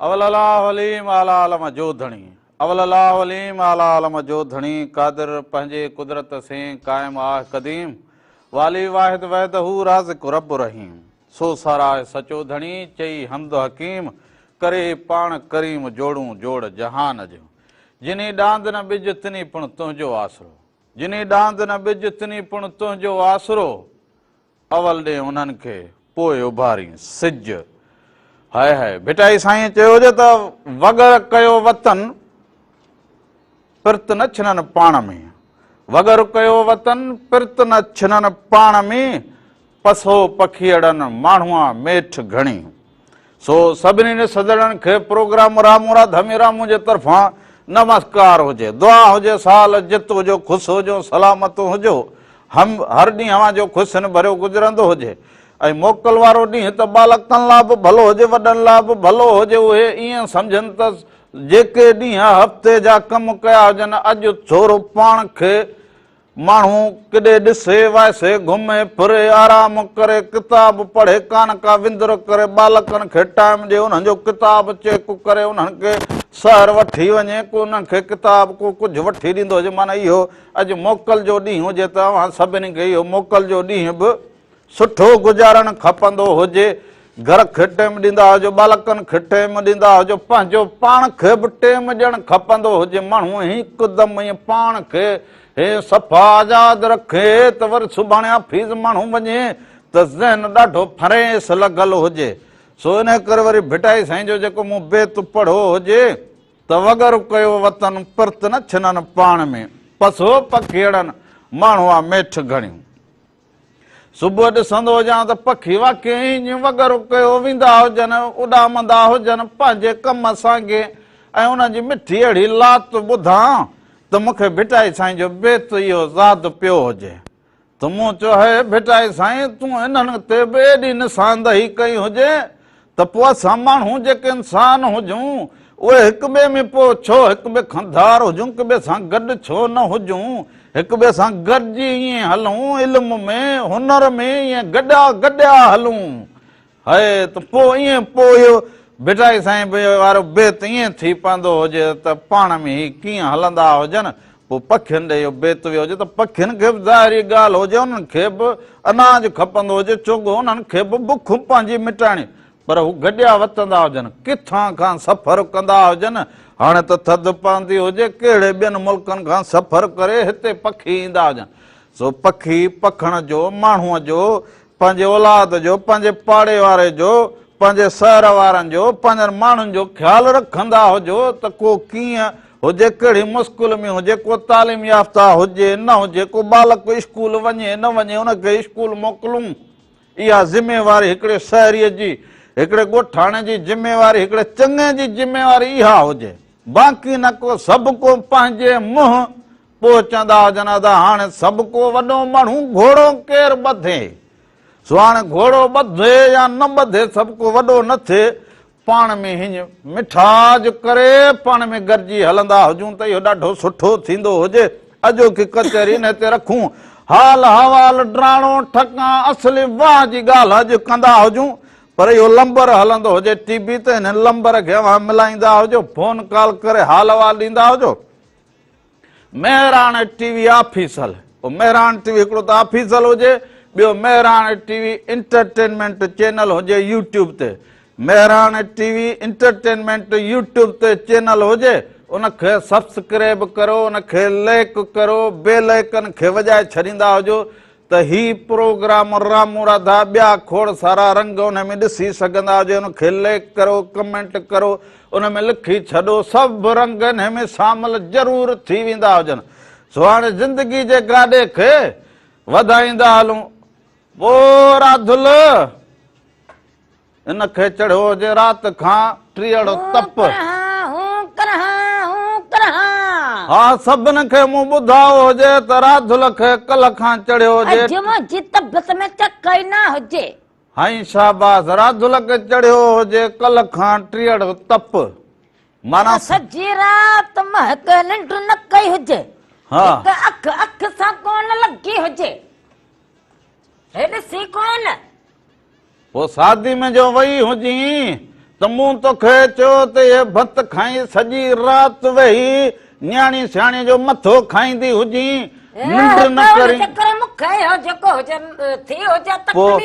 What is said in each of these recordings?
اول الله عليم اعليٰ عالم جو ڌڻي. اول الله عليم اعليٰ عالم جو ڌڻي قادر پنهنجي قدرت سين قائم آه قديم والي واحد وحده رازق رب رحيم سو ساراهه سچو ڌڻي چئي حمد حڪيم ڪري پاڻ ڪريم جوڙون جوڙ جهان جون جني ڏاند نه ٻج تني پڻ تنهنجو آسرو جني ڏاند نه ٻج تني پڻ تنهنجو آسرو اول ڏي انهن کي، پوء اڀارين سج. هاء هاء ڀٽائي سائينء چيو هجي ته وڳر ڪيو وطن، پرت نه ڇنن پاڻ ۾. وڳر ڪيو وطن، پرت نه ڇنن پاڻ ۾، پسو پکيئڙن، ماڻهوئان ميٺ گهڻي. سو سڀني ڏسندڙن کي پروگرام رامورا ڌميرا منهنجي طرفان نمسڪار هجي دعا هجي سال جت هجو خوش هجو سلامت هجو هم هر ڏينهن اوهان جو خوشين ڀريو گذرندو هجي ۽ موڪل وارو ڏينهن ته ٻالڪن لاء به ڀلو هجي وڏن لاء به ڀلو هجي اهي ائين سمجهن ته جيڪي ڏينهن هفتي جا ڪم ڪيا هجن اڄ ٿورو پاڻ کي ماڻهو ڪڏي ڏسي وائسي، گهمي ڦري، آرام ڪري، ڪتاب پڙهي، ڪا نه ڪا وندر ڪري، ٻالڪن کي ٽائيم ڏئي، انهن جو ڪتاب چيڪ ڪري، انهن کي سحر وٺي وڃي، ڪو انهن کي ڪتاب ڪو ڪجهه وٺي ڏيندو هجي، معنيٰ اهو اڄ موڪل جو ڏينهن هجي ته اوهان سڀني کي اهو موڪل جو ڏينهن به سٺو گذارڻ کپندو هجي، گهر کي ٽيم ڏيندا هجو، ٻالڪن کي ٽيم ڏيندا هجو، پنهنجو پاڻ کي به ٽيم ڏيڻ کپندو هجي، ماڻهو هڪدم ائين پاڻ کي هي صفا آزاد رکي ته وري سڀاڻي آفيس ماڻهو وڃي ته ذهن ڏاڍو فريش لڳل هجي، سو انهي ڪري وري ڀٽائي سائين جو جيڪو مون بيت پڙهيو هجي ته وڳر ڪيو وطن پرت نه ڇنن پاڻ ۾، پسو پکيئڙن ماڻهو آ ميٺ گهڻيون. صبح ڏسندو هجان ته پکي واقعي ائين وڳر ڪيو ويندا هجن، اڏامندا هجن پنهنجي ڪم سانگي ۽ انهن جي مٺي اهڙي لات ٻڌان ته مون کي ڀٽائي سائين جو بيت اهو ياد پيو هجي ته مون چيو هي ڀٽائي سائين تون انهن تي به ايڏي نشاندهي ڪئي هجي ته پوء اسان ماڻهو جيڪي انسان هجون، اهي هڪ ٻئي ۾ پوء ڇو هڪ ٻئي کان ڌار هجون، هڪ ٻئي سان گڏ ڇو نه هجون، هڪ ٻئي سان گڏجي ائين هلون، علم ۾، هنر ۾ ائين گڏيا گڏيا هلون. هي ته پوء ائين پوء اهو ڀٽائي سائين به وارو بيت ائين ٿي پوندو هجي ته پاڻ ۾ هي ڪيئن هلندا هجن، پوء پکين ڏي اهو بيت ويو هجي ته پکين کي به ظاهري ڳالهه هجي انهن کي به اناج کپندو هجي چوڳو انهن کي به بک پنهنجي مٽائڻي پر هو گڏيا وتندا هجن ڪٿان کان سفر ڪندا هجن هاڻي ته ٿڌ پوندي هجي ڪهڙي ٻين ملڪن کان سفر ڪري هتي پکي ايندا هجن سو پکي پکڻ جو ماڻهوء جو پنهنجي اولاد جو، پنهنجي پاڙي واري جو، پنهنجي شهر وارن جو، پنهنجن ماڻهن جو خيال رکندا هجو ته ڪو ڪيئن هجي، ڪهڙي مشڪل ۾ هجي، ڪو تعليم يافته هجي نه هجي، ڪو ٻالڪ اسڪول وڃي نه وڃي، ان کي اسڪول موڪلون. اها ذميواري هڪڙي شهريء جي، هڪڙي ڳوٺاڻي جي ذميواري، هڪڙي چڱي جي ذميواري اها هجي. باقي نه ڪو سڀ ڪو پنهنجي منهن پوء چوندا هجن ادا هاڻي سڀ ڪو وڏو ماڻهو گهوڙو ڪير ٻڌي؟ سو هاڻي گهوڙو ٻڌي يا نه ٻڌي سڀ ڪو وڏو نه ٿئي، پاڻ ۾ هڃ مٺاج ڪري پاڻ ۾ گڏجي هلندا هجون ته اهو ڏاڍو سٺو ٿيندو هجي. اڄوڪي ڪچهري انهي تي رکون. حال حوال ڊراڻو ٺڪان اصلي واهه جي ڳالهه اڄ ڪندا هجون پر اهو لمبر هلندو هجي ٽي بي ته انهي لمبر کي اوهان ملائيندا هجو فون ڪال ڪري حال احوال ڏيندا هجو. مهراڻ ٽي وي آفيسل، پوء مهراڻ ٽي وي هڪڙو ته آفيسل هجي، ٻيو مهراڻ ٽي وي انٽرٽينمينٽ چينل هجي يوٽيوب تي، مهراڻ ٽي وي انٽرٽينمينٽ يوٽيوب تي چينل هجي، ان کي سبسڪريب ڪرو، ان کي لائيڪ ڪرو، بيل آئيڪن کي وڄائي ڇڏيندا هجو ته هي پروگرام رامو راڌا ٻيا کوڙ سارا رنگ ان ۾ ڏسي سگهندا هجي ان کي ليڪ ڪرو ڪمينٽ ڪرو ان ۾ لکي ڇڏو سڀ رنگ ان ۾ شامل ضرور ٿي ويندا هجن سو هاڻي زندگي جي گاڏي کي وڌائيندا هلون پو راڌل ان کي چڙهيو هجي رات کان ٽيئڙ تپ. ها سڀن کي مون ٻڌايو هجي ته راڌل کي ڪلهه کان چڙهيو هجي. اڄ منهنجي طبيعت ۾ چڪ ئي نه هجي. هائين شاباس راڌل کي چڙهيو هجي ڪلهه کان ٽيئڙ تپ. معنيٰ. سڄي رات مهڪ ننڊ نه ڪئي هجي. ها. هڪ اک اک سان ڪونه لڳي هجي. هي ڏسي ڪونه. پوء شادي ۾ جو وئي هجين ته مون توکي چيو ته اهي ڀت کائين سڄي رات ويهي نياڻي سياڻي جو مٿو کائيندي هجين، ننڊ نه ڪرين. پوء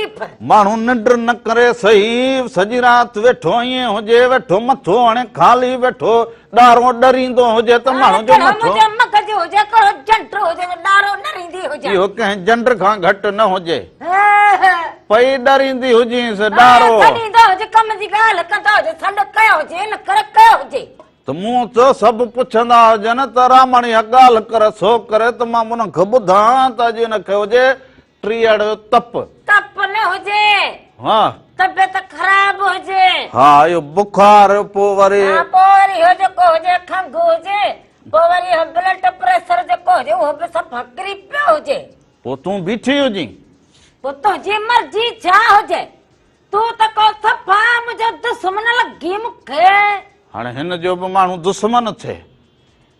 ماڻهو ننڊ نه ڪري سهي، سڄي رات ويٺو ائين هجي، ويٺو مٿو هڻي خالي ويٺو ڏارو ڏريندو هجي ته ماڻهو جو مٿو. اهو ڪنهن جنڊ کان گهٽ نه هجي. پئي ڏريندي هجينس ڏارو. ته مون ته سڀ پڇندا هجن ته رامڻ اها ڳالهه ڪر سو ڪري ته مان انهن کي ٻڌان ته اڄ هن کي هجي ٽيهڙ جو تپ. تپ نه هجي. ها. طبيعت خراب هجي. ها اهو بخار پوء وري. ها پوء وري اهو جيڪو هجي کنگهه هجي پوء وري اهو بلڊ پريشر جيڪو هجي اهو به صفا ڪري پيو هجي. پوء تون بيٺي هجين. پوء تنهنجي مرضي ڇا هجي. تون ته ڪو صفا منهنجو دشمن لڳين مون کي. هاڻي هن جو به ماڻهو دشمن ٿئي.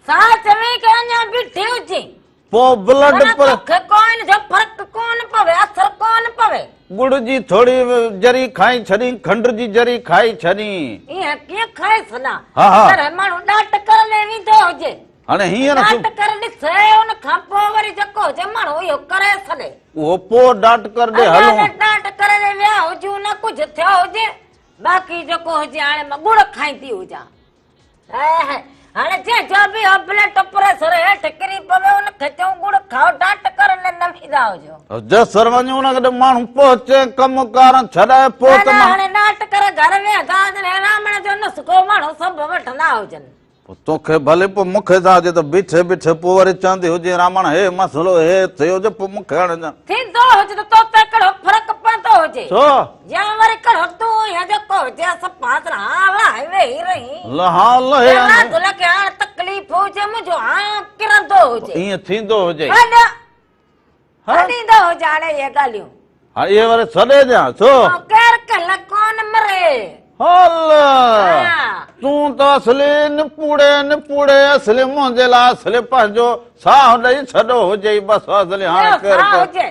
سا چوين ڪي اڃا بيٺي هجين. پوء بلڊ معنيٰ پر. توکي ڪو ان جو فرق ڪونه پوي، اثر ڪونه پوي. ڳڙ جي ٿوري ذري کائي ڇڏين، کنڊ جي ذري کائي ڇڏين. ايئن ڪيئن کائي ڇڏان. ها ها. جڏهن ماڻهو ڏاٽ ڪرڻ ويندو هجي. هاڻي هينئر ڊاٽ ڪر ڏسي ان کان پوء وري جيڪو هجي ماڻهو اهو ڪري ڇڏي. اهو پوء ڊاٽ ڪر ڏي هلون. اڃا نه ڊاٽ ڪر ڏي ويا هجون نه ڪجهه ٿيو هجي باقي جيڪو هجي هاڻي مان ڳڙ کائيندي هجان. هاڻي جنهن جو به اهو بلڊ پريشر هيٺ ڪري پوي ان کي چئون ڳڙ کائو ڊاٽ ڪر ڏي نه ويندا هجو. جسر وڃي ان کي ماڻهو پهچي ڪم ڪار ڇڏائي پوء ته نه هاڻي ڊاٽ ڪر گهر ويهندا هجن هي رامڻ جو نسخو ماڻهو سڀ وٺندا هجن. پوء توکي ڀلي پوء مون کي ڇا هجي ته بيٺي بيٺي پوء وري چوندي هجين رامڻ هي مسئلو هي ٿيو جو پوء مون کي هڻجان. ٿيندو هجي ته تو تي ڪهڙو فرق پوندو هجي. ڇو؟ يا وري ڪهڙو تون هين جيڪو هجي اسان پاڻ هان لاهي ويهي رهين. لهان لهي يا رات لڳي هاڻ تڪليف هجي منهنجو هانء ڪرندو هجي. ائين ٿيندو هجي. هڏ ڇڏيندو هجي هاڻي اهي ڳالهيون. ها اهي وري ڇڏي ڏيان ڇو؟ ڪير ڪنهن ڪونه مري. هل تون ته اصلي نپوڙي نپوڙي اصلي منهنجي لاء اصلي پنهنجو ساهه ڏئي ڇڏو هجي بس اصلي هاڻي ڪير هجي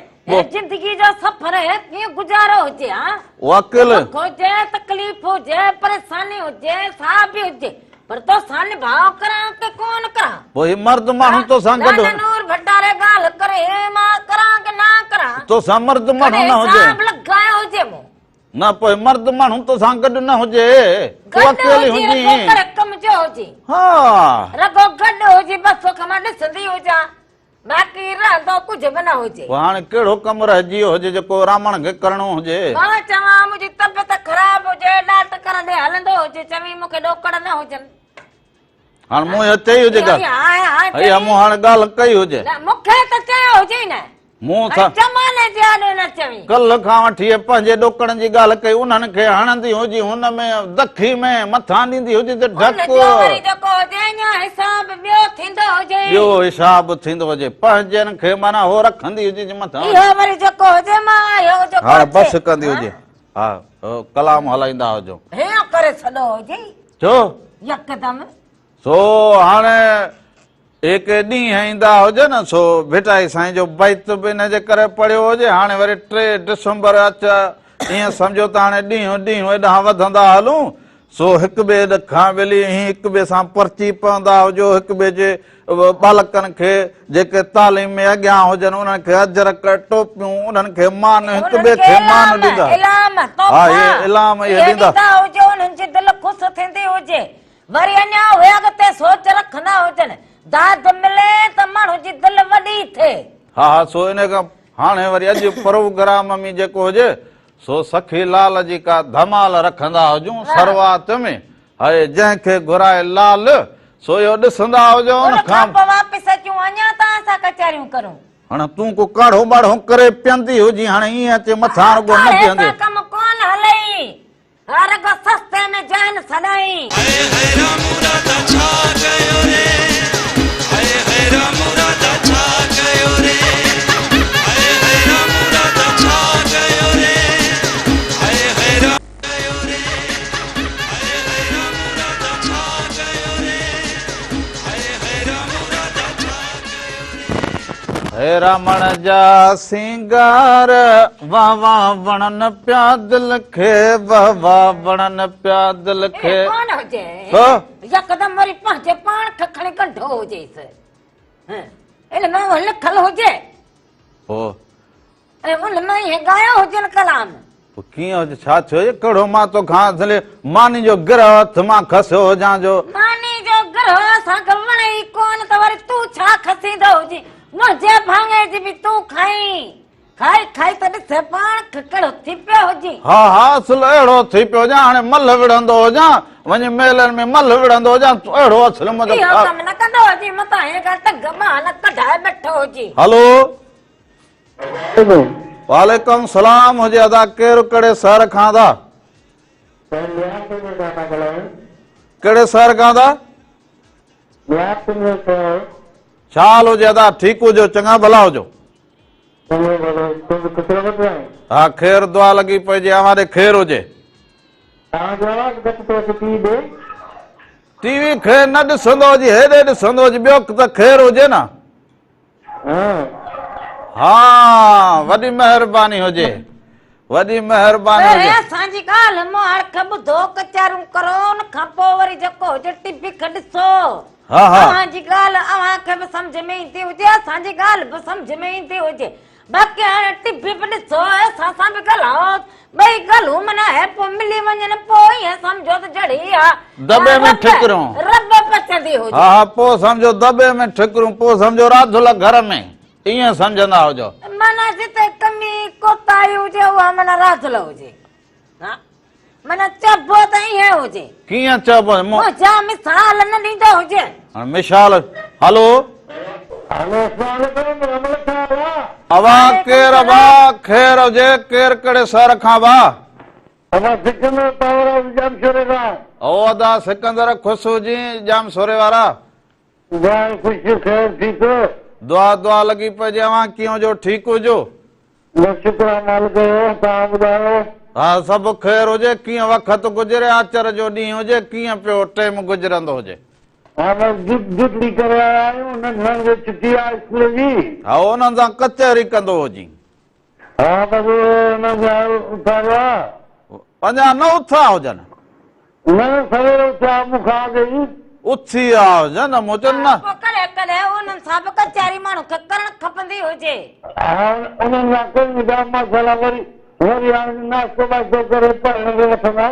زندگي جو سفر هي ڪيئن گذارو هجي ها عقل هجي تڪليف هجي پريشاني هجي ساهه به هجي پر تو سان نڀاء ڪران ڪي ڪون ڪران. پوء هي مرد ماڻهو تو سان گڏ. لالا نور ڀٽاري ڳالهه ڪري مان ڪران ڪي نه ڪران. تو سان مرد ماڻهو نه هجي. حساب لڳايو هجي مون. نه پوء مرد ماڻهو تو سان گڏ نه هجي. تو اڪيلي هجين. رڳو ڪري ڪم جو هجي. ها. رڳو گڏ هجي بس توکي مان ڏسندي هجان. باقي رهندو ڪجهه به نه هجي. پوء هاڻي ڪهڙو ڪم رهجي ويو هجي جيڪو رامڻ کي ڪرڻو هجي. مان چوان منهنجي طبيعت خراب هجي، ڏاٽ ڪرندي هلندو هجي، چوين مون کي ڏوڪڙ نه هجن. هاڻ مون اها چئي هجي ڳالهه. ها مون هاڻي ڳالهه ڪئي هجي. نه مون کي ته چيو هجي نه. مون سان زماني جي آڏو نه چوين. ڪلهه کان وٺي پنهنجي ڏوڪڙن جي ڳالهه ڪئي، انهن کي هڻندي هجي، هن ۾ دکي ۾ مٿان ڏيندي هجي ته ڍڪ. ان جو وري جيڪو هجي اڃا حساب ٻيو ٿيندو هجي. ٻيو حساب ٿيندو هجي. پنهنجن کي معنيٰ هو رکندي هجي جي مٿان. اهو وري جيڪو هجي مان اهو جيڪو هاڻ بس ڪندي هجي. ها ڪلام هلائيندا هجو. هيئن ڪري ڇڏو هجي. ڇو؟ يڪدم. سو هاڻي هڪ ڏينهن ايندا هجن سو ڀٽائي سائين جو بيت به ان جي ڪري پڙهيو هجي هاڻي وري 3 ڊسمبر اچ ائين سمجهو ته هاڻي ڏينهن ڏينهن هيڏانهن وڌندا هلون سو هڪ ٻئي کان ٻلي ائين هڪ ٻئي سان پرچي پوندا هجو هڪ ٻئي جي ٻالڪن کي جيڪي تعليم ۾ اڳيان هجن انهن کي اجرڪ ٽوپيون انهن کي مان هڪ ٻئي کي مان ڏيندا ها اهي الهام اهي ڏيندا هجو انهن جي دل خوش ٿيندي هجي وري اڃا اهي اڳتي سوچ رکندا هجن، داد ملي ته ماڻهو جي دل وڏي ٿئي. ها ها سو انهي کان هاڻي وري اڄ پروگرام ۾ جيڪو هجي سو سخي لال جي ڪا ڌمال رکندا هجون شروعات ۾ هي جنهن کي گهرائي لال سو اهو ڏسندا هجو ان ان کان کان پوء واپس اچون اڃا ته اسان ڪچهريون ڪرون. هاڻي تون ڪو ڪاڙهو ٻاڙهو ڪري پيئندي هجين هاڻي ائين اچي مٿان رڳو نه ڪاڙهي پيئندي. سان ڪم ڪونه هلئي. ها رڳو سستي ۾ جان سڏائين. هئي هئي رامو راڌا ڇا ڪيو ري هئي هئي رامو راڌا ڇا ڪيو ري هئي هئي رامو راڌا ڇا ڪيو ري هئي هئي رامو ڪيو ري هئي هئي رامو راڌا ڇا ڪيو ري هئي هئي رامو راڌا ڇا ڪيو ري. هيرا مڻ جا سينگار واه واه وڻن پيا دل کي واه واه وڻن پيا دل کي. اي ڪونه هجي يڪدم وري پنهنجي پاڻ کي کڻي ڳنڍو هجيس ان ۾ اهو لکل هجي. پوء ۽ ان ۾ ائين ڳايو هجن ڪلام. پوء ڪيئن هجي ڇا ٿيو هي ڪهڙو مان توکان اصلي ماني جو گرهه هٿ مان کسيو هجان جو. ماني جو گرهه اسان کي وڻي ئي ڪونه ته وري تون ڇا کسيندو هجين منهنجي ڀاڱي جي به تون کائين کائي کائي ته ڏس پاڻ کي ڪهڙو ٿي پيو هجين. ها ها اصل اهڙو ٿي پيو هجان هاڻي ملهه وڙهندو هجان وڃي ميلن ۾ ملهه وڙهندو هجان اهڙو اصل منهنجو. اهو ڪم نه ڪندو هجين متان هن کان ٽنگ مان نه ڪڍائي ويٺو هجين. هلو. وعليڪم سلام هجي ادا ڪير ڪهڙي شهر کان ادا. ڪهڙي شهر کان ادا. ڇا حال هجي ادا ٺيڪ هجو چڱا ڀلا هجو. ها خير دعا لڳي پئي جي اوهان ڏي خير هجي. ٽي وي کي نه ڏسندو هجي هيڏي ڏسندو هجي ٻيو ته خير هجي نه. ها وڏي مهرباني هجي وڏي مهرباني هجي. اسان جي ڳالهه مهاڙ کي ٻڌو ڪچهريون ڪرو ان کان پوء وري جيڪو هجي ٽي وي کي ڏسو. ها ها. اوهان جي ڳالهه اوهان کي به سمجهه ۾ ايندي هجي اسان جي ڳالهه به سمجهه ۾ ايندي هجي باقي هاڻي ٽي وي به ڏسو اسان سان به ڳالهايو ٻئي ڳالهيون معنيٰ هي پوء ملي وڃن پوء ائين سمجهو ته جهڙي اها دٻي ۾ ٺڪريون. رب پچندي هجي. ها ها پوء سمجهو دٻي ۾ ٺڪريون پوء سمجهو راڌل گهر ۾ ائين سمجهندا هجو. معنيٰ جتي ڪمي ڪوتاهي هجي اها معنيٰ راڌل هجي. ها معنيٰ چئبو ته ائين هجي. ڪيئن چئبو؟ منهنجا مثال نه ڏيندو هجي. هاڻي مثال هلو. هلو اسلام عليڪم رمل صاحب آ. اوهان ڪير ڀاء خير هجي ڪير ڪهڙي شهر کان ڀاء. اوهان سڪندر پاور هائوس ڄامشوري کان. او ادا سڪندر خوش هجين ڄامشوري وارا. دعا خوش خير ٺيڪ. دعا دعا لڳي پئي جي اوهان ڪيئن هجو ٺيڪ هجو. بس شڪر آ مالڪ جو توهان ٻڌايو. ها سڀ خير هجي ڪيئن وقت گذري آچر جو ڏينهن هجي ڪيئن پيو ٽيم گذرندو هجي. ها بس ڊيوٽي ڪري آيا آهيون ننڍڙن کي ڇٽي آ اسڪول جي. ها انهن سان ڪچهري ڪندو هجين. ها بس انهن کي اٿاريو آ. اڃا نه اٿيا هجن. نه نه سوير اٿيا مون کان اڳ ئي. اٿي آيا هجن مون چيو نه. پوء ڪڏهن ڪڏهن انهن سان به ڪچهري ماڻهو کي ڪرڻ کپندي هجي. ها انهن سان ڪريون ٿا ماشاءالله وري وري هاڻي ناشتو واشتو ڪري پڙهڻ کي وٺندا.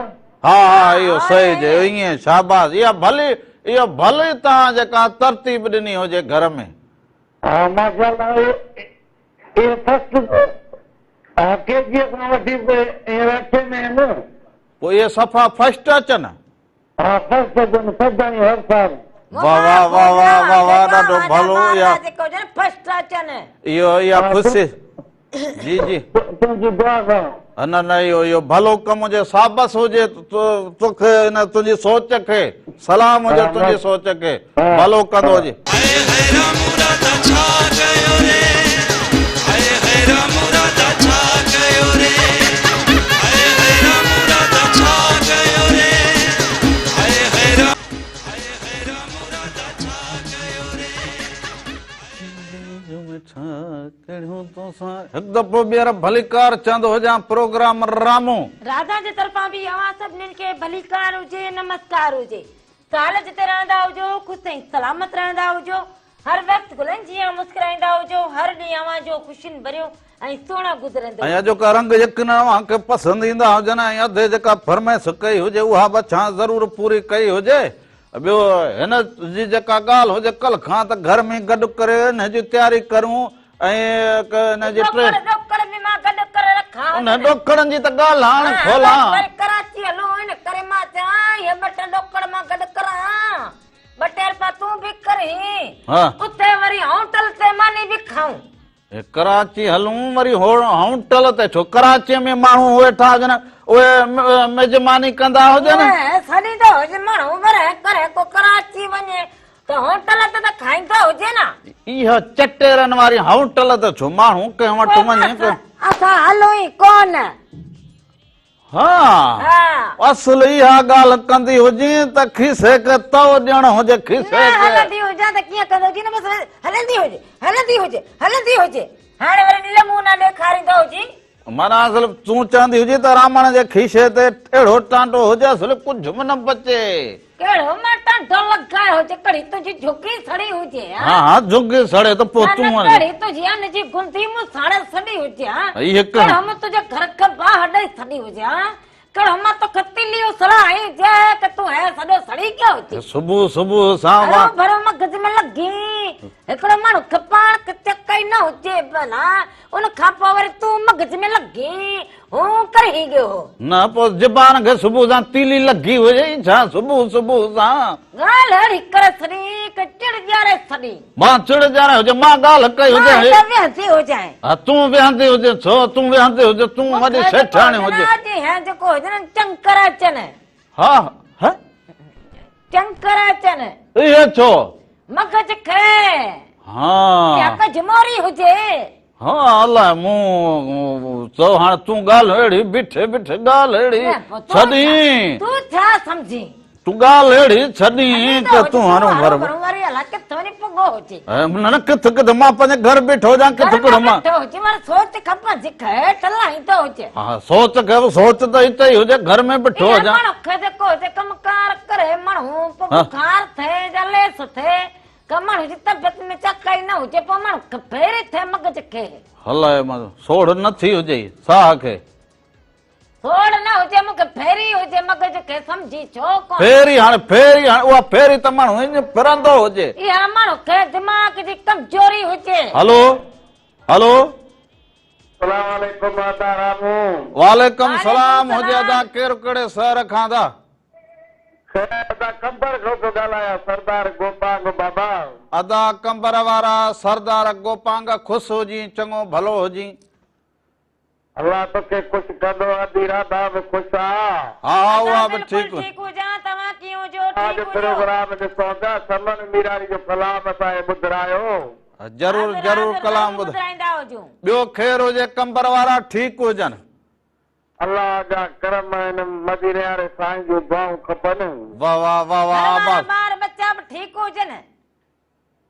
ها ها اهو صحيح چيو ائين شاباس اها ڀلي اها ڀلي توهان جيڪا ترتيب ڏني هجي گهر ۾. ها ماشاءالله اهي فرسٽ ها ڪي جي کان وٺي هينئر اٺين ۾ آهن. پوء اهي صفا فرسٽ اچن. ها فرسٽ اچن سدائين هر سال. واه واه واه واه واه واه ڏاڍو ڀلو اها فرسٽ اچن. اهو اها خوشي جي جي. تنهنجي دعا سان. نه نه اهو اهو ڀلو ڪم هجي شابس هجي توکي ان تنهنجي سوچ کي سلام هجي تنهنجي سوچ کي ڀلو ڪندو هجي. هاء هاء رامو راڌا ڇا ڪيو ري هاء هاء رامو راڌا ڇا ڪيو ري هاء هاء رامو راڌا ڇا ڪيو ري هاء هاء رامو هاء هاء رامو راڌا ڇا ڪيو ري. هڪ دفعو ٻيهر ڀليڪار چوندو هجان پروگرام رامو. راڌا جي طرفان به اوهان سڀنين کي ڀليڪار هجي نمسڪار هجي. سال جتي رهندا هجو خوش ۽ سلامت رهندا هجو هر وقت گلن جيان مسڪرائيندا هجو هر ڏينهن اوهان جو خوشين ڀريو ۽ سهڻو گذرندو ۽ هجي. اڄوڪا رنگ يقينن اوهان کي پسند ايندا هجن ۽ اڌي جيڪا فرمائش ڪئي هجي اها به ڇا ضرور پوري ڪئي هجي. ٻيو هن جي جيڪا ڳالهه هجي ڪلهه کان ته گهر ۾ گڏ ڪري ان جي تياري ڪريون ۽ ان جي ٽي. ڏوڪڙ ڏوڪڙ به مان گڏ ڪري رکان. انهن ڏوڪڙن جي ته ڳالهه هاڻ کولان. وري ڪراچي هلون ان ڪري مان چوان اهي ٻه ٽي ڏوڪڙ مان گڏ ڪران ٻه ٽي رپيا تون به ڪرين اتي وري هوٽل تي ماني به کائون. ڪراچي هلون وري هوٽل تي ڇو ڪراچيء ۾ ماڻهو ويٺا هجن اهي ميزباني ڪندا هجن. اهي سڏيندو هجي ماڻهو ورهه ڪري ڪو ڪراچي وڃي ته هوٽل تي ته کائيندو هجي نه. اها چٽيرن واري هوٽل تي ڇو ماڻهو ڪنهن وٽ وڃي. اسان هلون ئي ڪونه. ها ها. اصل اها ڳالهه ڪندي هجين ته کيسي کي تئو ڏيڻ هجي کيسي نه کي. هلندي هجان ته ڪيئن ڪندو هجين نه بس هلندي هجي هلندي هجي هلندي هجي هاڻي وري نمونا ڏيکاريندو هجين. معنيٰ اصل تون چوندي هجين ته رامڻ جي کيسي تي اهڙو ٽانڊو هجي اصل ڪجهه به نه بچي. ڪهڙو مان ٽانڊو لڳايو هجي ڪڙهي تنهنجي جهڳي سڙي هجي ها. ها ها جهڳي سڙي ته پوء تون. نه ڪڙهي تنهنجي ان جي گندي مون ساڙي سڙي هجي ها. هي هڪ. ڪهڙو مان تنهنجي گهر کي باهه ڏئي سڙي هجي ها. ڪهڙو مان توکي تلي اسرائي هجي ته تون هي سڄو سڙي گيو هجي. صبح صبح سان هرو ڀرو مغز ۾ لڳي هڪڙو ماڻهو کي پاڻ کي چڪ ئي نه هجي ڀلا ان کان پوء وري تون مغز ۾ لڳي هون ڪرهي گيو هو. نه پوء زبان کي صبح سان تيلي لڳي هجي ڇا صبح صبح سان. ڳالهه اهڙي ڪري ڇڏي ڪه چڙ ڏياري ڇڏي. مان چڙ ڏياري هجي مان ڳالهه ڪئي هجي. مان ته ويهندي هجانء. ها تون ويهندي هجين ڇو تون ويهندي هجين تون وڏي سيٺياڻي هجين. مون کي جيڪو هجي نه جيڪو هجي نه چنڪر اچن. ها ها. چنڪر اچن. اهي ڇو؟ مغز کي. ها. يا ڪجهه موري هجي. ها الاء مون چئو هاڻ تون ڳالهه اهڙي بيٺي بيٺي ڳالهه اهڙي ڇڏين. تون ڇا سمجهين؟ تون ڳالهه اهڙي ڇڏين ته تون هرو ڀرو. وري الاء ڪٿ وڃي پڳو هجي. نه نه ڪٿ ڪٿ مان پنهنجي گهر بيٺو هجان ڪٿ ڪٿ مان. بيٺو هجي وري سوچ کپان جي هيٺ لاهيندو هجي. ها سوچ کي سوچ ته هتي ئي هجي گهر ۾ بيٺو هجان. ماڻهو کي جيڪو هجي ڪم ڪار ڪري ماڻهو پوء بخار ٿئي يا ليس ٿئي ڪا ماڻهو جي طبيعت ۾ چڪائي نه هجي پوء ماڻهو کي ڦيري ٿئي مغز کي. هلائي مان سوڙ نه ٿي هجي ساهه کي. سوڙ نه هجي مون کي ڦيري هجي مغز کي سمجهي ڇو ڪونه. ڦيري هاڻي ڦيري هاڻي اها ڦيري ته ماڻهو ائين ڦرندو هجي. اها ماڻهو کي دماغ جي ڪمزوري هجي. هلو هلو. سلام عليڪم ادا رامو. وعليڪم سلام هجي ادا ڪير ڪهڙي شهر کان ادا. خير ادا قمبر کان ٿو ڳالهايان سردار گوپانگ بابا. ادا قمبر وارا سردار گوپانگ خوش هجين چڱو ڀلو هجين. الله توکي خوش ڪندو ادي راڌا به خوش آ. ها ها ادا اها به بلڪل ٺيڪ. ٺيڪ هجان توهان ڪيئن هجو اڄ ٺيڪ هجو. پروگرام ڏسون پيا سمن ميراڻي جو ڪلام اسان کي ٻڌرايو. ضرور حاضر ضرور حاضر ڪلام ضرور ٻڌ ٻڌرائيندا هجون. ٻيو خير هجي قمبر وارا ٺيڪ هجن. الله جا ڪرم آهن مديني واري سائين جون دعائون کپن. واه واه واه واه گهر وارا آباد. ٻار ٻچا به ٺيڪ هجن.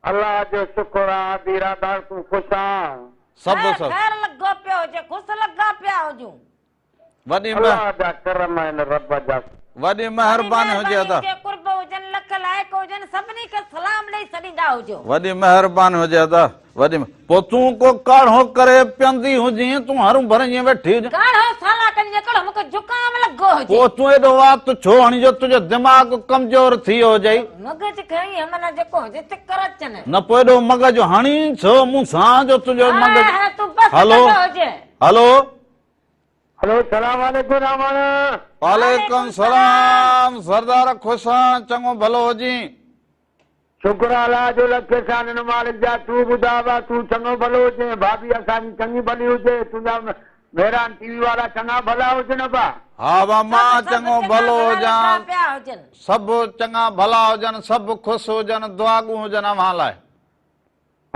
الله جو شڪر آ ادي راڌا تون خوش آن. سڀ خير سڀ. خير لڳو پيو هجي خوش لڳا پيا هجون. وڏي الله جا ڪرم آهن رب جا. وڏي مهرباني هجي ادا. هجي قرب هجن لک لائق هجن سڀني کي سلام ڏئي ڇڏيندا هجو. وڏي مهرباني هجي ادا وڏي پو تون ڪو ڪاڙهو ڪري پيئندي هجين تون هرون ڀرون ائين ويٺي هجين. ڪاڙهو سالا ڪن جي ڪڙهو مونکي زڪام لڳو هجي. پو تون ايڏو وات ڇو هڻين جو تنهنجو دماغ ڪمزور ٿي ويو هجئي. مغز کي ائين معنيٰ جيڪو هجي چڪر اچن. نه پو ايڏو مغز هڻين ڇو مون سان جو تنهنجو مغز. ها ها تون بس هلو ڪندو هجين. هلو. هلو سلام عليڪم راوڻ. وعليڪم سلام سردار خوش آن چڱو ڀلو هجين. شڪر آ الله جو لک احسان ان مالڪ جا تون ٻڌاء ڀا تون چڱو ڀلو هجين ڀاڀي اسان جي چڱي ڀلي هجي تنهنجا مهران ٽي وي وارا چڱا ڀلا هجن ڀا. ها ڀا مان سڀ سڀ چڱو چڱا ڀلو ڀلا لڳا هجان پيا هجن. سڀ چڱا ڀلا هجن سڀ خوش هجن دعاگو هجن اوهان لاء.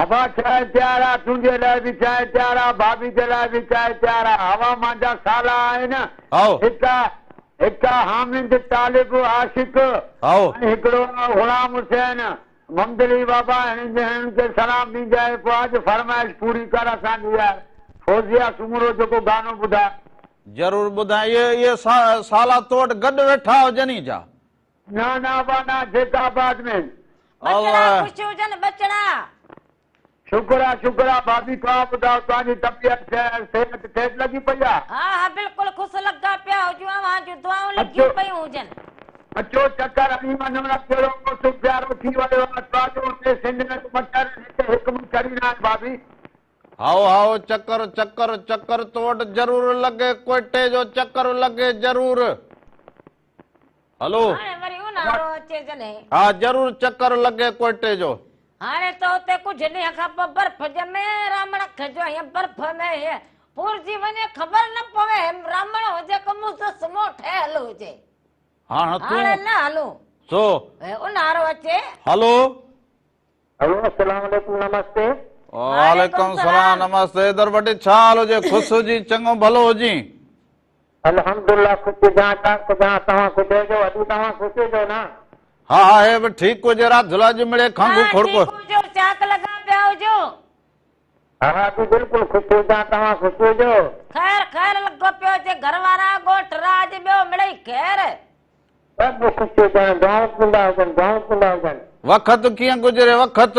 ابا چانهه تيار آ، تنهنجي لاء به چانهه تيار آ، ڀاڀي جي لاء به چانهه تيار آ. هوا مانجا سالا آهن. هائو. هڪ هڪ حامد طالب عاشق هائو. ۽ هڪڙو آ غلام حسين ممدلي بابا هنن جي هنن کي سلام ڏيندي پوء اڄ فرمائش پوري ڪر اسان جي يار فوزيه سومرو جيڪو گانو ٻڌاء. ضرور ٻڌايان اهي اهي سالا تو وٽ گڏ ويٺا هجن ئي ڇا؟ نه نه ابا نه جيڪب آباد ۾. ٻچڙا خوش هجن ٻچڙا. شڪر آ شڪر آ ڀاڀي توهان ٻڌايو توهان جي طبيعت صحت ٺيڪ لڳي پئي آ. ها ها بلڪل خوش لڳا پيا هجون اوهان جون دعائون لڳيون پيون هجن. اچو چڪر هڻي وڃو نه ڪهڙو موسم پيارو ٿي ويو آ توهان جو اتي سنڌ ۾ ته مڇر هتي هڪ مڇر ئي ناهي ڀاڀي. هائو هائو چڪر چڪر چڪر تو وٽ ضرور لڳي ڪوئٽي جو چڪر لڳي ضرور. هلو. هاڻي وري اونهارو اچي جڏهن. ها ضرور چڪر لڳي ڪوئٽي جو. هاڻي ته اتي ڪجهه ڏينهن کان پوء برف ڄمي، رامڻ کي جو هيئن برف ۾ هيئن پورجي وڃي خبر نه پوي رامڻ هجي ڪو مجسمو ٺهيل هجي. هاڻ تون. هاڻي نه هلون. ڇو؟ اونهارو اچي. هلو. هلو السلام عليڪم نمستي. وعليڪم السلام نمستي در وٽي ڇا حال هجي خوش هجين چڱو ڀلو هجين. الحمدلله خوش هجان چاڪ هجان توهان خوش هجو ادي توهان خوش هجو نه. ها ها هي به ٺيڪ هجي راڌلا اڄ مڙئي کنگهه توهان کڙڪو. ٺيڪ هجو چاڪ لڳا پيا هجو. ها ها ادي بلڪل خوش هجان توهان خوش هجو. خير خير لڳو پيو هجي گهر وارا ڳوٺ راڄ ٻيو مڙئي خير. سڀ خوش هجن دعائون ڪندا هجن دعائون ڪندا هجن. وقت ڪيئن گذري وقت.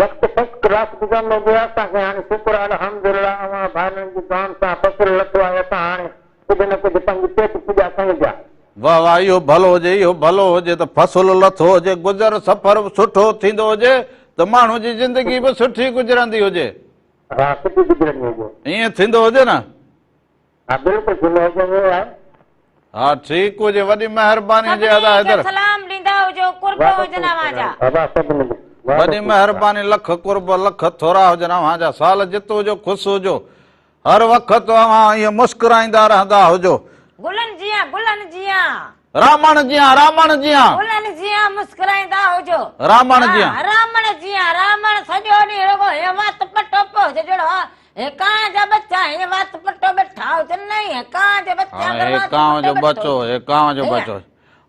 وقت فرسٽ ڪلاس گذرندو ويو اسان کي هاڻي شڪر الحمدلله اوهان ڀائرن جي دعائن سان فصل لٿو آهي اسان هاڻي ڪجهه نه ڪجهه پنهنجي پيٽ پوڄا ڪيون پيا. واه واه اهو ڀلو هجي اهو ڀلو هجي ته فصل لٿو هجي گذر سفر به سٺو ٿيندو هجي ته ماڻهو جي زندگي به سٺي گذرندي هجي. ها سٺي گذرندي هجي. ائين ٿيندو هجي نه. ها بلڪل ٿيندو هجي ائين آهي. ها ٺيڪ هجي وڏي مهرباني هجي ادا سڀني کي حيدر. سلام ڏيندا هجو قرب هجن اوهان جا. ادا سڀني کي وڏي مهرباني لک قرب لک ٿورا هجن اوهان جا سال جت هجو خوش هجو هر وقت اوهان ائين مسڪرائيندا رهندا هجو. گلن جيان گلن جيان. رامڻ جيان رامڻ جيان. گلن جيان مسڪرائيندا هجو. رامڻ جيان. ها رامڻ جيان رامڻ سڄو ڏينهن رڳو هي وات پٽو پيو هجي جهڙو هي ڪانء جا ٻچا هي وات پٽو ويٺا هجن نه هي ڪانء جا ٻچا هاڻي اگر هي وات ڪانء پٽو جو ويٺو ٻچو هجي هي ڪانء جو هي ٻچو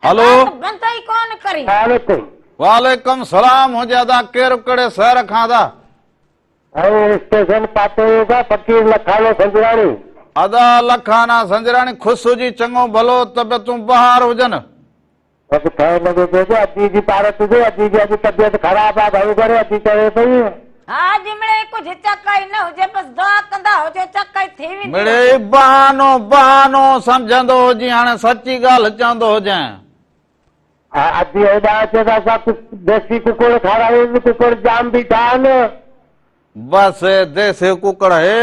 هلو. وات بند ئي ڪون ڪري. وعليڪم. وعليڪم سلام هجي ادا ڪير ڪهڙي شهر کان ادا. سائين اسٽيشن پاتويو کان فقير لکانو سنجراڻي. ادا لکانا سنجراڻي خوش هجي چڱو ڀلو طبيعتون بهار هجن. بس خير لڳو پيو ته ادي جي پارت هجي ادي جي اڄ طبيعت خراب آ گهڻو ڪري ادي چوي پئي. ها اڄ مڙئي ڪجهه چڪائي نه هجي بس دعا ڪندا هجو چڪائي ٿي ويندي مڙئي هجي. بهانو بهانو سمجهندو هجين هاڻي سچي ڳالهه چوندو هجين. ها ادي هيڏانهن اچي ته اسان ديسي ڪڪڙ کارايونس ڪڪڙ جام بيٺا آهن. بس ديسي ڪڪڙ هي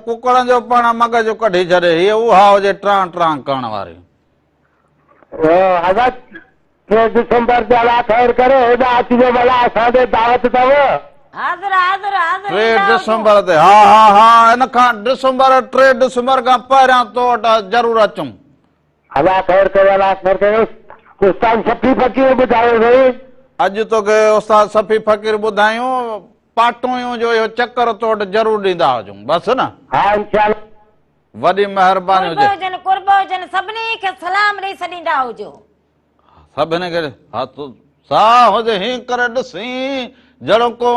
ڪڪڙن جو پاڻ مغز ڪڍي ڇڏي هي اها هجي ٽران ٽران ڪرڻ واري. حضرت ٽي ڊسمبر تي الله خير ڪري هيڏانهن اچجو ڀلا اسان ڏي دعوت اٿو. حاضر حاضر حاضر ٽي ايندا هجون. ڊسمبر تي ها ها ها ان کان ڊسمبر ٽي ڊسمبر کان پهريان تو وٽ ضرور اچون. الله خير ڪري الله خير ڪري استاد صفي فقير ٻڌايو سائين. اڄ توکي استاد صفي فقير ٻڌايون پاٽويون جو اهو چڪر تو وٽ ضرور ڏيندا هجون بس نه. ها انشاء الله. وڏي مهرباني قرب هجي. هجن قرب هجن سڀني کي سلام ڏئي سڏيندا هجو. سڀني کي ها تو ساهه هجي هين ڪري ڏسين جهڙو ڪو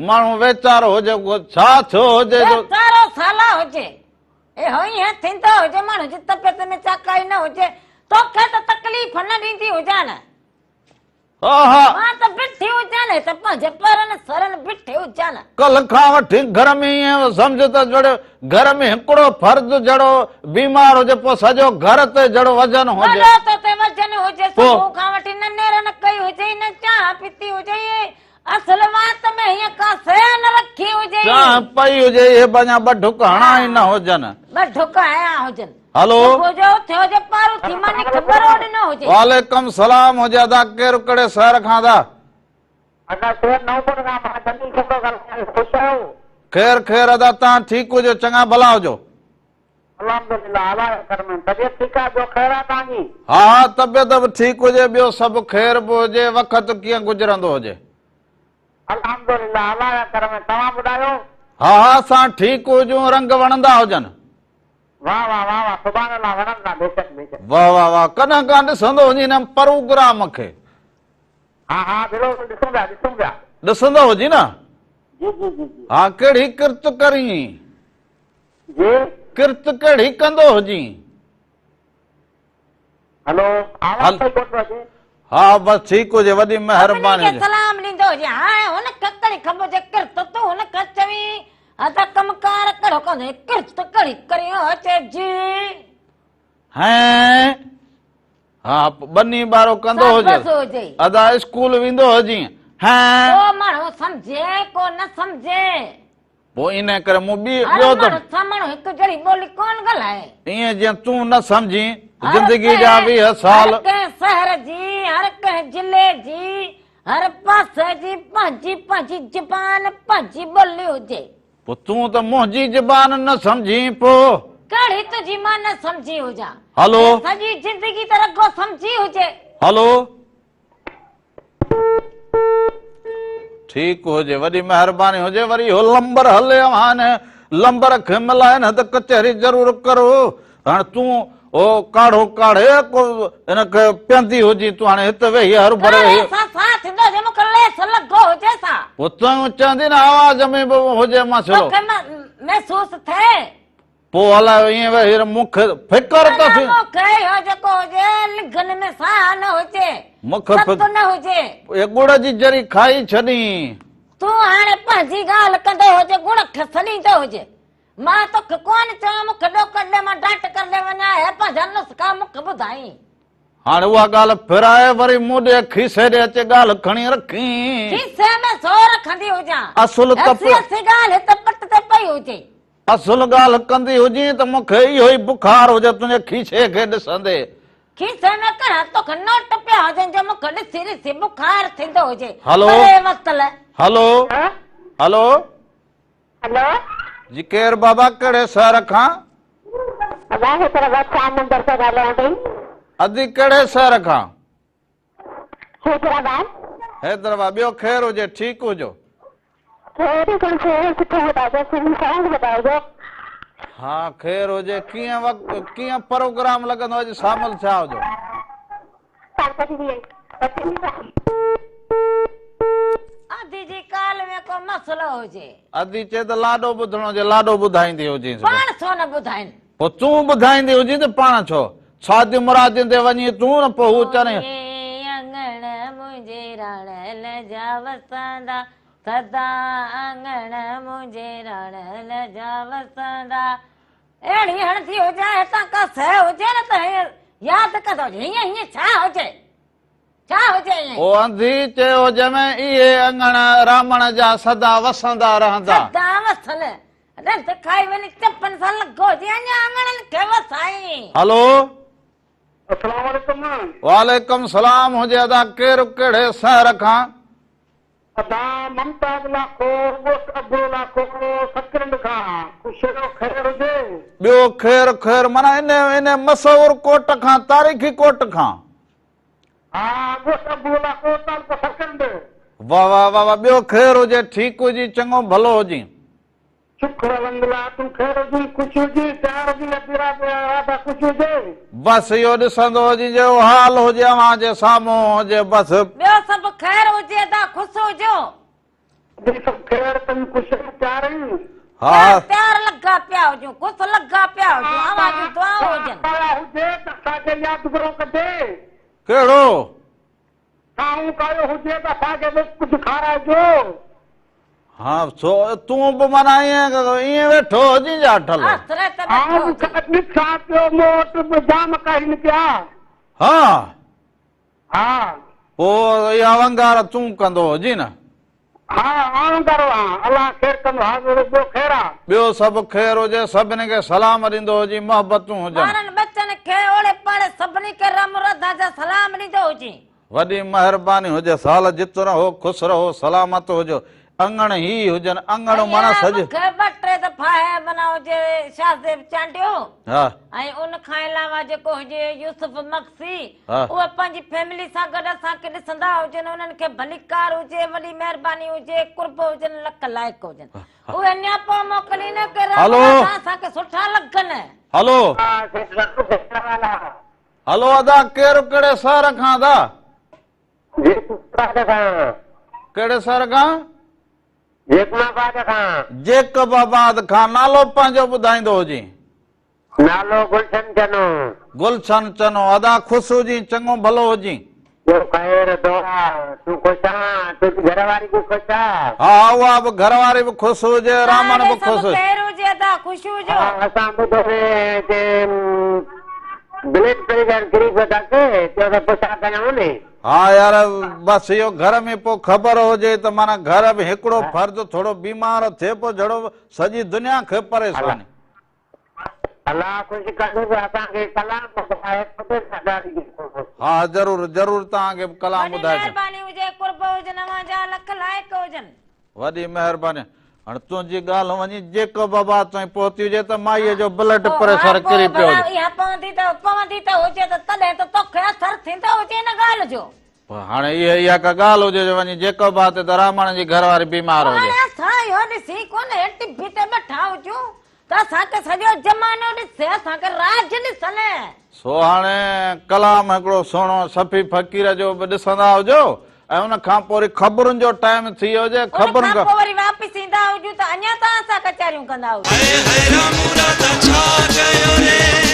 ماڻهو ويچارو هجي ڪو ڇا ٿيو هجي جو. ويچارو سالا هجي اهو ائين ٿيندو هجي ماڻهو جي طبيعت ۾ چاڪائي نه هجي توکي ته تڪليف نه ڏيندي هجان. ها ها. مان ته بيٺي هجان هت پنهنجي پيرن سرن بيٺي هجان. ڪلهه کان وٺي گهر ۾ ائين سمجهه ته جهڙو گهر ۾ هڪڙو فرد جهڙو بيمار هجي پوء سڄو گهر تي جهڙو وزن هجي. وڏو تو تي وزن هجي صبح کان وٺي نه نيرن ڪئي هجئي نه چانهه پيتي هجئي اصل وات ۾ هيئن ڪا شيء نه رکي هجئي. چانهه پئي هجئي اهي به اڃا ٻه ڍڪ هڻا ئي نه هجن. ٻه ڍڪ هنيا هجن. هلو. صبح جو اٿيو هجي پاروٿي ماني کي ٻرو ڏنو هجي. وعليڪم سلام هجي ادا ڪير ڪهڙي شهر کان ادا. ادا شهر نئون ڪوٽ کان مان جميل ڇوڪرو ڳالهايان ٿو خوش آهيو. خير خير ادا توهان ٺيڪ هجو چڱا ڀلا هجو. الحمدلله الله جو ڪرم آهي طبيعت ٺيڪ آهي ٻيو خير آهي توهان جي. ها ها طبيعت به ٺيڪ هجي ٻيو سڀ خير به هجي وقت ڪيئن گذرندو هجي. الحمدلله الله جو ڪرم آهي توهان ٻڌايو. ها ها اسان ٺيڪ هجون رنگ وڻندا هجن. واه واه واه واه سبحان الله وڻن ٿا بيشڪ بيشڪ. واه واه واه ڪڏهن کان ڏسندو هجين هن پروگرام کي. ها ها بلڪل ڏسون پيا ڏسون پيا. ڏسندو هجين نه. جي جي جي جي. ها ڪهڙي ڪرت ڪرين. جي. ڪرت ڪهڙي ڪندو هجين. هلو آواز پئي ڪونه ٿو اچي. ها بس ٺيڪ هجي وڏي مهرباني سڀني کي هجي. سلام ڏيندو هجي هاڻي هن کي ڪهڙي خبر جي ڪرت تون هن کي چوين ها ته ڪم ڪار ڪهڙو ڪندو هين ڪرت ڪهڙي ڪرين اچي جي. هين ها ٻني ٻارو ڪندو هجي. سابس هجي. ادا اسڪول ويندو هجين هين. ڪو ماڻهو سمجهي ڪو نه سمجهي. پوء انهيء ڪري مون ٻي هر ٻيو ته. ماڻهو سان ماڻهو هڪ جهڙي ٻولي ڪونه ڳالهائي. ائين جيئن تون نه سمجهين هر زندگيء جا ڪنهن 20 سال. هر ڪنهن شهر جي، هر ڪنهن ضلعي جي، هر پاسي جي پنهنجي پنهنجي زبان، پنهنجي ٻولي هجي. پوء تون ته منهنجي زبان نه سمجهين پوء. ڪهڙي تنهنجي مان نه سمجهي هجان. هلو. سڄي زندگي ته رڳو سمجهي هجي. هلو. ٺيڪ هجي وڏي مهرباني هجي وري اهو لمبر هلي اوهان لمبر کي ملائي نه ته ڪچهري ضرور ڪرو هاڻي تون او ڪاڙهو ڪاڙهي ڪو هن کي پيئندي هجين تون هاڻي هت ويهي هروڀرو ڪاڙهي سان ساهه ٿيندو هجي مون کي ليس لڳو هجي سا. پوء تون چوندين نه آواز ۾ به هجي مسئلو. توکي محسوس ٿئي. پوء الائي ائين ويهي رهه مون کي فڪر ته معنيٰ مون کي اهو جيڪو هجي لنگهن ۾ ساهه نه هجي. مون کي ست نه هجي. اهي ڳڙ جي ذري کائي ڇڏين. تون هاڻي پنهنجي ڳالهه ڪندو هجي ڳڙ کي سڏيندو هجي. مان توکي ڪونه چوان مون کي ڏوڪڙ ڏي مان ڊاڪٽر ڏي وڃان هي پنهنجا نسخا مون کي ٻڌائين. هاڻي اها ڳالهه ڦيرائي وري مون ڏي کيسي ڏي اچي ڳالهه کڻي رکين. کيسي ۾ سو رکندي هجان. اصل ته اسي اسي ڳالهه هت پٽ تي پئي هجي. اصل ڳالهه ڪندي هجين ته مون کي اهو ئي بخار هجي تنهنجي کيسي کي ڏسندي. کيسي ۾ ڪهڙا توکي نوٽ پيا هجن جو مون کي ڏسي ڏسي بخار ٿيندو هجي. هلو. پري وتل. هلو. هلو. هلو. جي ڪير بابا ڪهڙي شهر کان. ادا حيدرآباد چار نمبر کان ڳالهايان پئي. ادي ڪهڙي شهر کان. حيدرآباد. حيدرآباد ٻيو خير هجي ٺيڪ هجو. خير هڪڙو شعر سٺو ٻڌائجو سنڌي سانگ ٻڌائجو. ها خير هجي ڪيئن وقت ڪيئن پروگرام لڳندو اڄ شامل ٿيا هجو. ادي جي ڪال ۾ ڪو مسئلو هجي. ادي چئي ته لاڏو ٻڌڻو هجي لاڏو ٻڌائيندي هجينس. پاڻ ڇو نه ٻڌائين. پوء تون ٻڌائيندي هجين ته پاڻ ڇو. شادي مرادين تي وڃين تون نه پوء هو چرين. منهنجي اڱڻ منهنجي راڻل جا وسندا سدا اڱڻ منهنجي راڻل جا وسندا. اهڙي هڻندي هجان هتان ڪا شيء هجي نه ته هينئر ياد ڪندو هجي هيئن هيئن ڇا هجي ڇا هجي ائين. او انڌي چيو جنهن ۾ اهي اڱڻ رامڻ جا سدا وسندا رهندا. سدا وسن رند کائي وڃي چپن سان لڳو هجي اڃا اڱڻن کي وسائين. هلو. السلام عليڪم. وعليڪم سلام هجي ادا ڪير ڪهڙي شهر کان. ادا ممتاز لاکو ڳوٺ ابڙو لاکو سڪرنڊ کان خوش رهو خير هجي. ٻيو خير خير معنيٰ انهي انهي مصور ڪوٽ کان تاريخي ڪوٽ کان. ها ڳوٺ ابڙو لاکو تعلقو سڪرنڊ. واه واه واه واه ٻيو خير هجي ٺيڪ هجي چڱو ڀلو هجين. شڪر الحمدلله تون خير هجين خوش هجين پيار هجين ادي راڌا خوش هجي. بس اهو ڏسندو هجين جو اهو حال هجي اوهان جي سامهون هجي بس. ٻيو سڀ خير هجي ادا خوش هجو. ادي سڀ خير تون خوش آهين پيار آهين. ها ها. پيار لڳا پيا هجون خوش لڳا پيا هجون اوهان جون دعائون هجن. آيا هجي ته اسان کي ياد گهرو ڪجي. ڪهڙو. کائون ڪايو هجي ته اسان کي به ڪجهه کارائجو. ها سو تون به معنيٰ ائين ائين ويٺو هجين جا ٺل. آسري ته ويٺو آئون هجين. ڏسان پيو مون وٽ به جام ڪاهين پيا. ها. ها. پوء اها ونگار تون ڪندو هجين نه. ها آئون ڪرو ها الله خير ڪندو حاضر ٻيو خير آ. ٻيو سڀ خير هجي سڀني کي سلام ڏيندو هجين محبتون هجن. ٻارن ٻچن کي اوڙي پاڙي سڀني کي رم رڌا جا سلام ڏيندو هجين. وڏي مهرباني هجي سال جت رهو خوش رهو سلامت هجو اڱڻ هي هجن اڱڻ معنيٰ هينئر سڄ. مون کي ٻه ٽي دفعا هي معنيٰ هجي شاهزيب چانڊيو ها. ۽ ان کان علاوه جيڪو هجي يوسف مگسي ها. اهي پنهنجي فيملي سان گڏ اسان کي ڏسندا هجن انهن کي ڀليڪار هجي وڏي مهرباني هجي قرب هجن لک لائق هجن اهي نياپو موڪلين ڪي رب هلو. رضا اسان کي سٺا لڳن. هلو. هلو ادا ڪير ڪهڙي شهر کان ادا. جيڪب آباد کان. ڪهڙي شهر کان؟ جيڪب آباد کان. جيڪب آباد کان نالو پنهنجو ٻڌائيندو هجين. نالو گلشن چنو. گلشن چنو ادا خوش هجين چڱو ڀلو هجين. ٻيو خير دعا تون خوش آن تنهنجي گهر واري به خوش آ. ها اها به گهر واري به خوش هجي رامڻ به خوش. سڀ خير هجي ادا خوش هجو. ها اسان ٻڌو سي چي بلڊ پريشر ڪري پيو اٿس چيو ته پڇا ڪيائون ني. ها يار بس اهو گهر ۾ پو خبر هجي ته معنيٰ گهر ۾ هڪڙو فرد ٿورو بيمار ٿئي پو جھڙو سڄي دنيا کي پريشاني. الله خوش ڪندو ته اسان کي ڪلام ٻڌائي خود سرداري جو. ها ضرور ضرور توهان کي به ڪلام وڏي ٻڌائجي. مهرباني هجي قرب هجن اوهان جا لک لائق هجن. وڏي مهرباني. هاڻ تنهنجي ڳالهه وڃي جيڪب آباد تائين پهتي هجي ته مائيء جو بلڊ پريشر ڪري پيو هجي. اها پوندي ته پوندي ته هجي ته تڏهن ته توکي اثر ٿيندو هجي ان ڳالهه جو. پر هاڻي اها اها ڪا ڳالهه هجي جو وڃي جيڪب آباد تي ته رامڻ جي گهر واري بيمار هجي. هاڻي اسان اهو ڏسي ڪونه ٽڀي تي ويٺا هجون. ته اسان کي سڄو زمانو ڏسي، اسان کي راڄ ڏسن. سو هاڻي ڪلام هڪڙو سهڻو صفي فقير جو به ڏسندا هجو ۽ ان کان پوء وري خبرن جو ٽائيم ٿي ويو هجي، ان خبرن کان کان. پوء وري واپس ايندا هجون ته اڃا توهان سان ڪچهريون ڪندا هجون. هاء هاء رام راڌا ڇا ڪيو ري.